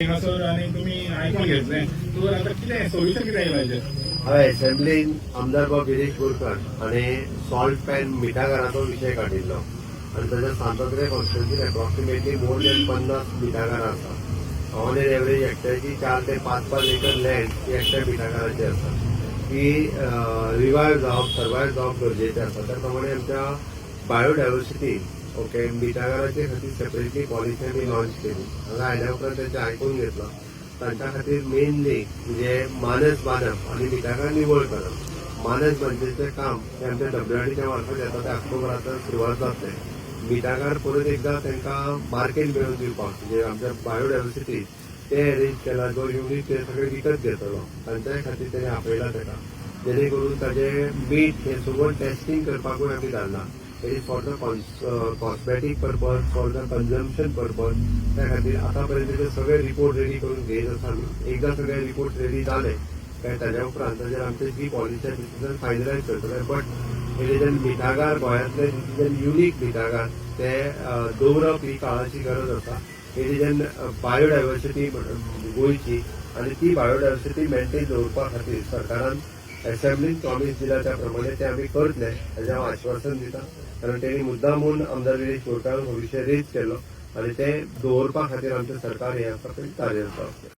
हांगासर आनी तुमी आयकून घेतलें तर आतां कितें सोल्युशन कितें येयलां हेजेर? हांवें असेंब्लीन आमदार बाब गिरीश बोरकर हाणें सॉल्ट पॅन मिठागराचो विशय काडिल्लो आनी ताच्या सांतत्रे कॉन्स्टिट्युन्सीन एप्रॉक्सिमेटली मोर दॅन 50 मिठागरां आसा. ऑन एन एवरेज एकट्याची 4 ते 5 5 एकर लँड ही एकट्या मिठागराची आसा. ती रिवायव जावप, सर्वायव जावप गरजेचें आसा. त्या प्रमाणे आमच्या बायोडायवर्सिटी, ओके, मिठागराचे खातीर सेपरेटली पॉलिसी आमी लॉन्च केली. हांगा आयल्या उपरांत तेंचें आयकून घेतलां. तांच्या खातीर मेनली म्हणजे मानस बांदप आनी मिठागर निवळ करप. मानस बांदचें काम हें आमच्या डब्ल्यूआरडीच्या मार्फत येता त्या ऑक्टोबरांत सुरवात जातलें. मिठागर परत एकदां तांकां मार्केट मेळोवन दिवपाक, म्हणजे आमच्या बायोडायवर्सिटी ते अरेंज केला, जो युनीट ते सगळे विकत घेतलो, तांच्याय खातीर तेणी आपयला ताका, जेणे करून ताजे मीठ हें सगळं टेस्टींग करपाकूय आमी धाडलां. It is for the cosmetic purpose, for the consumption purpose. त्या खातीर आतां पर्यंत ते सगळे रिपोर्ट रेडी करून घेत आसा आमी. एकदां सगळे रिपोर्ट रेडी जाले काय ताज्या उपरांत ताजेर आमची जी पॉलिसी आसा डिसिजन फायनलायज करतले. बट it is an मिठागार, गोंयांतले it is an unique मिठागार, ते दवरप ही काळाची गरज आसा. It is an biodiversity गोंयची आनी ती बायोडायवर्सिटी मेंटेन दवरपा खातीर सरकारान असेंब्लीन प्रॉमीस दिला, त्या प्रमाणे ते आमी करतले हेजें हांव आश्वासन दिता, कारण तेणी मुद्दामून आमदार विरेश बोरकारान हो विशय रेज केलो आनी ते दवरपा खातीर आमचें सरकार हें आसा पळय कार्यरत आसलें.